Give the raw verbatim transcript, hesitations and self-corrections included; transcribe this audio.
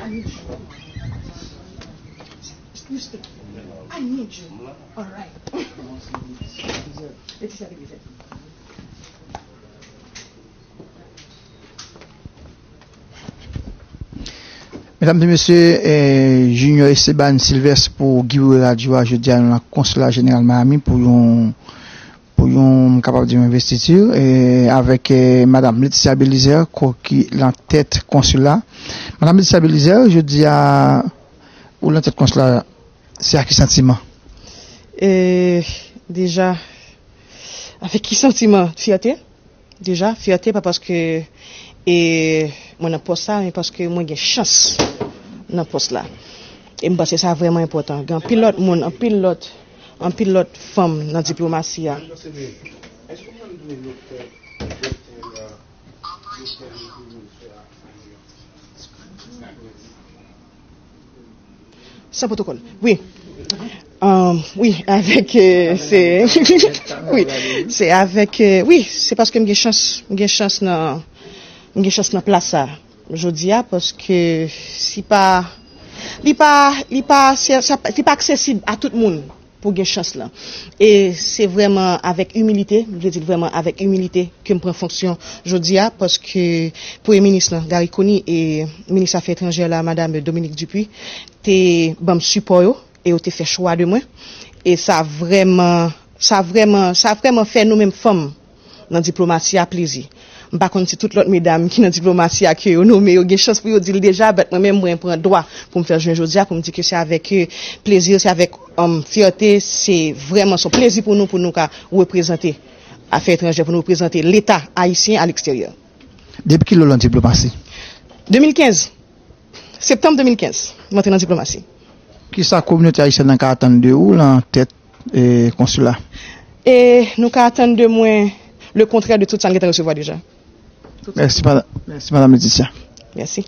I need you. You stay. I need you. All right. Leticia, give me that. Medam e mesye, eh, Junior Esteban Sylvestre pou Guy Wewe Radio a jodi a nan konsila jeneral Miami pou yon, pou yon, m kapab di yon envestiti, eh, avèk, eh, Madam Leticia Belizaire ko-, ki lan tèt konsila. Madam Leticia Belizaire, jodi a, ou lan tèt konsila, se ak ki santiman? Eh, deja, avèk ki santiman? Fyète. Deja, fyète pa paske, e, mwen nan pòs sa, men paske mwen gen chans nan pòs la. E m panse sa vrèman enpòtan. Gen anpil lòt moun, anpil lòt, anpil lòt fanm nan diplomasi a. San pwotokòl. Wi. Um, wi, avèk, euh, se, wi, se avèk, euh, wi, se paske m gen chans, m gen chans nan, m gen chans nan plas sa. Jodi a, paske si pa, li pa, li pa, se, sa, li pa aksesib a tout moun pou gen chans lan. E se vrèman avèk imilite, m vle di l vrèman avèk imilite ke m pran fonksyon jodi a, paske Premye Minis lan, Garry Conille, e Minis Afè Etranjè la, Madam Dominique Dupuy, te ban m sipò yo, e yo te fè chwa de mwen. E sa vrèman, sa vrèman, sa vrèman fè nou menm fanm nan diplomasi a plezi. M pa konn si tout lòt medam ki nan diplomasi a ke yo nome yo gen chans pou yo di l deja, but mwen menm mwen pran dwa pou m fè l jounen jodi a, pou m di ke se avèk, euh, plezi, se avèk, um, fyète, se vrèman se yon plezi pou nou, pou nou ka reprezante afè etranjè, pou nou reprezante Leta ayisyen a leksteryè. Depi kilè w lan diplomasi? De mil kenz. Septanm de mil kenz, mwen antre nan diplomasi. Kisa kominote ayisyèn nan ka atann de ou lan tèt, eh, konsila? E nou ka atann de mwen le kontrè de tout sa n gentan resevwa deja. Mèsi, mada-, mèsi, Madam Leticia. Mèsi.